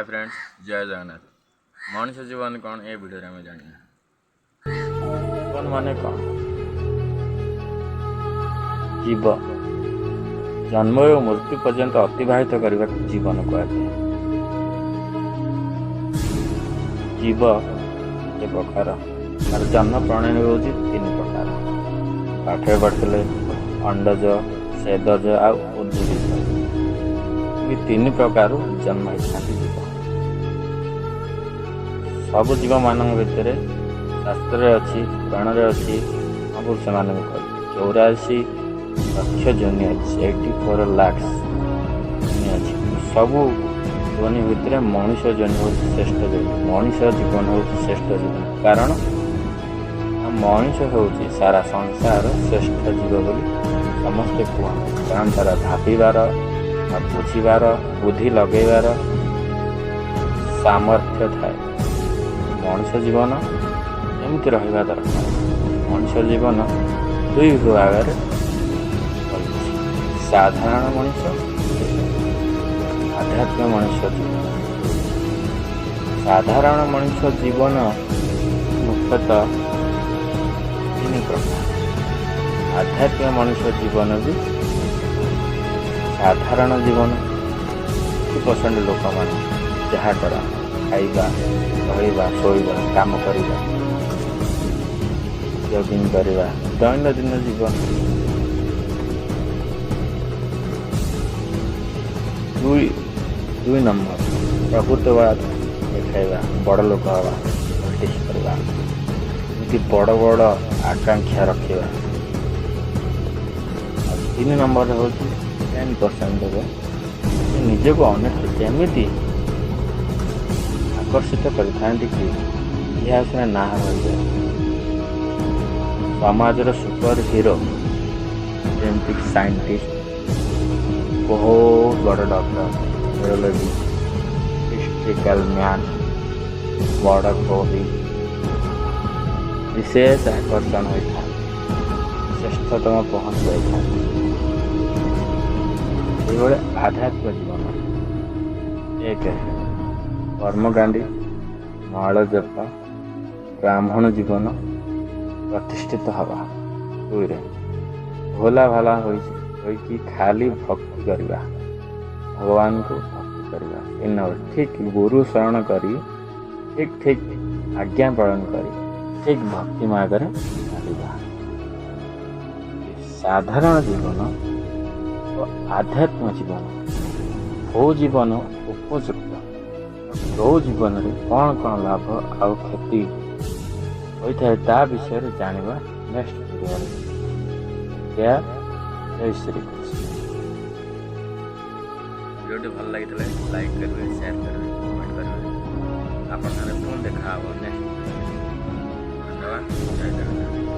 ହାଏ friends, ଜୟ ଜଗନ୍ନାଥ। ମଣିଷ ଜୀବନ କ'ଣ, ଏ ଭିଡ଼ିଓରେ ଆମେ ଜାଣିବା। ଜୀବନ ମାନେ କ'ଣ? ଜୀବ ଜନ୍ମରୁ ମୃତ୍ୟୁ ପର୍ଯ୍ୟନ୍ତ ଅତିବାହିତ କରିବାକୁ ଜୀବନ କୁହାଯାଏ। ଜୀବ କେତେ ପ୍ରକାର? ତାର ଜନ୍ମ ପ୍ରଣାଳୀ ହେଉଛି ତିନି ପ୍ରକାର। ପାଠରେ ପଢ଼ିଥିଲେ, ଅଣ୍ଡଜ, ସ୍ୱେଦଜ ଆଉ ଉଦ୍ଭିଦ। ଏ ତିନି ପ୍ରକାରରୁ ଜନ୍ମ ହେଇଥାନ୍ତି ଜୀବ। ସବୁ ଜୀବମାନଙ୍କ ଭିତରେ ଶାସ୍ତ୍ରରେ ଅଛି, ପୁରାଣରେ ଅଛି, ମହାପୁରୁଷମାନଙ୍କ 84 ଲକ୍ଷ ଯୋନି ଅଛି, 84 ଲାକ୍ସ ଯୋନି ଅଛି। ସବୁ ଯୋନି ଭିତରେ ମଣିଷ ଯୋନି ହେଉଛି ଶ୍ରେଷ୍ଠ ଯୋନି। ମଣିଷ ଜୀବନ ହେଉଛି ଶ୍ରେଷ୍ଠ ଜୀବନ, କାରଣ ମଣିଷ ହେଉଛି ସାରା ସଂସାରର ଶ୍ରେଷ୍ଠ ଜୀବ ବୋଲି ସମସ୍ତେ କୁହନ୍ତି। କାରଣ ତାର ଭାବିବାର ଆଉ ବୁଝିବାର, ବୁଦ୍ଧି ଲଗେଇବାର ସାମର୍ଥ୍ୟ ଥାଏ। ମଣିଷ ଜୀବନ ଏମିତି ରହିବା ଦରକାର। ମଣିଷ ଜୀବନ ଦୁଇ ବିଭାଗରେ ରହିଛି, ସାଧାରଣ ମଣିଷ, ଆଧ୍ୟାତ୍ମିକ ମଣିଷ ଜୀବନ। ସାଧାରଣ ମଣିଷ ଜୀବନ ମୁଖ୍ୟତଃ ତିନି ପ୍ରକାର। ଆଧ୍ୟାତ୍ମିକ ମଣିଷ ଜୀବନ ବି। ସାଧାରଣ ଜୀବନ 50% ଲୋକମାନେ ଯାହା କରନ୍ତି, ଖାଇବା, ରହିବା, ଶୋଇବା, କାମ କରିବା, ଜଗିଂ କରିବା, ଦୈନନ୍ଦିନ ଜୀବନ। ଦୁଇ ନମ୍ବର, ପ୍ରଭୁତ୍ୱବାଦ ଦେଖାଇବା, ବଡ଼ ଲୋକ ହେବା, ପଲିଟିକ୍ସ କରିବା, ଏମିତି ବଡ଼ ବଡ଼ ଆକାଂକ୍ଷା ରଖିବା। ଆଉ ତିନି ନମ୍ବରରେ ହେଉଛି 10% ଦେବ, ସେ ନିଜକୁ ଅନ୍ୟଠାରୁ କେମିତି ଆକର୍ଷିତ କରିଥାନ୍ତି କି ଇତିହାସରେ ନାଁ ରହିଯାଏ, ସମାଜର ସୁପର ହିରୋ, ଯେମିତିକି ସାଇଣ୍ଟିଷ୍ଟ, ବହୁତ ବଡ଼ ଡକ୍ଟର, ନ୍ୟୁରୋଲୋଜି, ହିଷ୍ଟ୍ରିକାଲ ମ୍ୟାନ୍, ବଡ଼ କବି, ବିଶେଷ ଆକର୍ଷଣ ହୋଇଥାନ୍ତି, ଶ୍ରେଷ୍ଠତମ ପହଞ୍ଚି ଯାଇଥାନ୍ତି। ଏଇଭଳି ଆଧ୍ୟାତ୍ମିକ ଜୀବନ, ଏକ, କର୍ମକାଣ୍ଡୀ, ମାଳ ଜପ, ବ୍ରାହ୍ମଣ ଜୀବନ ପ୍ରତିଷ୍ଠିତ ହେବା। ଦୁଇରେ ଭୋଲା ଭାଲା ହୋଇକି ଖାଲି ଭକ୍ତି କରିବା, ଭଗବାନଙ୍କୁ ଭକ୍ତି କରିବା। ତିନି ନମ୍ବର, ଠିକ୍ ଗୁରୁ ଶରଣ କରି, ଠିକ୍ ଠିକ୍ ଆଜ୍ଞା ପାଳନ କରି, ଠିକ୍ ଭକ୍ତି ମାର୍ଗରେ ଚାଲିବା। ସାଧାରଣ ଜୀବନ ଓ ଆଧ୍ୟାତ୍ମିକ ଜୀବନ, କେଉଁ ଜୀବନ ଉପଯୁକ୍ତ, କେଉଁ ଜୀବନରେ କ'ଣ କ'ଣ ଲାଭ ଆଉ କ୍ଷତି ହୋଇଥାଏ, ତା ବିଷୟରେ ଜାଣିବା ନେକ୍ସଟ ଭିଡ଼ିଓରେ। ଜୟ ଶ୍ରୀକୃଷ୍ଣ। ଭିଡ଼ିଓଟି ଭଲ ଲାଗିଥିଲେ ଲାଇକ୍ କରିବେ, ସେୟାର କରିବେ, କମେଣ୍ଟ କରିବେ। ଆପଣଙ୍କ ସାଙ୍ଗରେ ପୁଣି ଦେଖା ହେବ ନେକ୍ସଟ। ଧନ୍ୟବାଦ, ଜୟ ଜଗନ୍ନାଥ।